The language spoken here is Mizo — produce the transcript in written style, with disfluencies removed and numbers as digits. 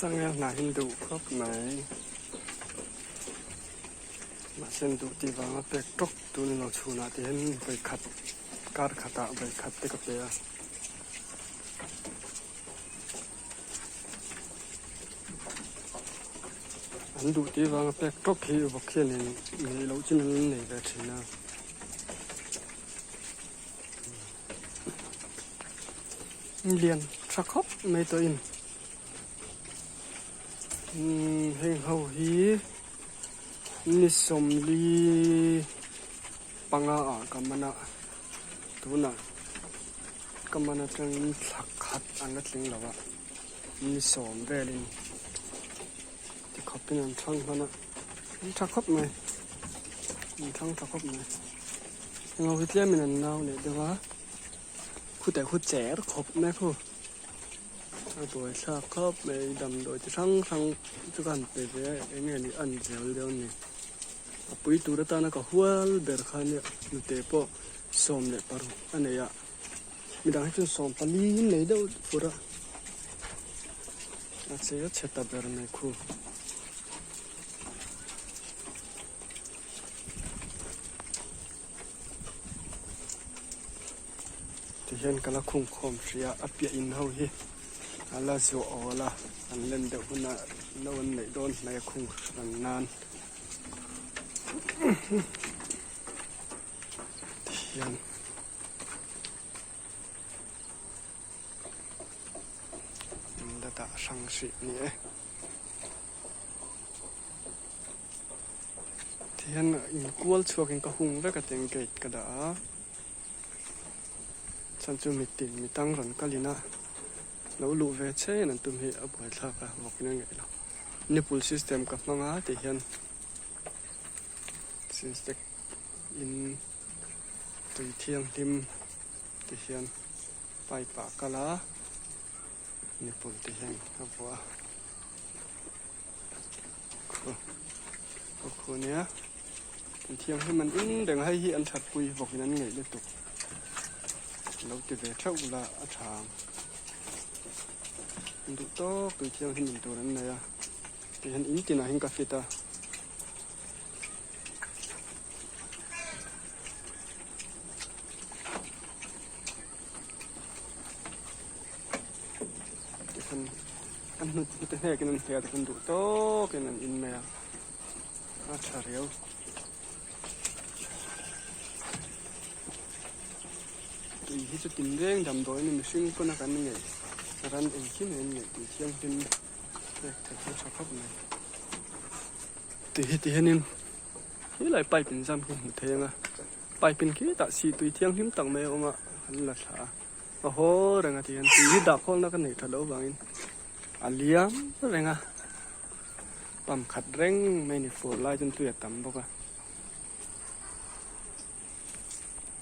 Changel hnah hi an duh khawp mai. Mahse an duh tih vanga pek tawk tun lo chhunah te hian vawikhat kar khatah vawikhat te ka pe a. An duh tih vanga pek tawk hi vawk hianin neih loh chin an nei ve thin a. Lian tha khawp mai tawh in heng ho hi ni sawmli panga ah ka man a tunah ka man atangin thla khat an la tling lo a ni sawm velin tikhawpin an thang hman a an tha khawp mai an thang tha khawp mai eng ho hi tlemin an nau leh deuh a khutah khu cher khawp mai khu a buai thlak khawp mai damdawi chi hrang hrang chu ka han pe ve a eng nge ni a an zel deuh a ni a pui tur atana ka hual ber kha nia nute pawh 16 a nei a midang hi chuan 14 in nei deuh fur a a che chhe ta ber mai khu. Tihian ka la khung khawm hrih a a piah in ho hi a la zuah awl a an len deuh hunah no an neih dawn hnai a khung hran nan tihian an la dah hrang hrih a ni e. Tihian inkual chhuakin ka hung vek a tiang gate ka dah a chhan chu mitin mi tang rawn kalin a lo luh ve chen an tum hi a buaithlak a vawkin a ngaih lo nipple system ka hmang a tihian system in tui thianghlim tihian pipe ah a kal a nipple te hian a vuah a. Khu khu nia an thianghlim an in reng a hei hi an that pui bawk in an ngeih lutuk lo ti ve theuh la a tha ang an duh tawk tui thianghlim in tur an nei a tihian in tinah hian ka fit a. An hnut hnute hnekin an hliah te an duh tawkin an in mai a, a tha riau. Tui hi chu tin reng damdawi a ni mihring pawn a kan ngeih ran engkim hi an ngeih tui thianghlim pek theih hi a tha khawp mai. Tui hi ti hianin helai pipe in zam hi hmu thei ang a, pipe in khitah sih tui thianghlim tak mai a awm a an la thlah a. A haw reng a ti hian tui hi dah khawlna ka neih that loh avangin a liam reng a pump khat reng mai a ni fur lai chuan tui a tam bawk a.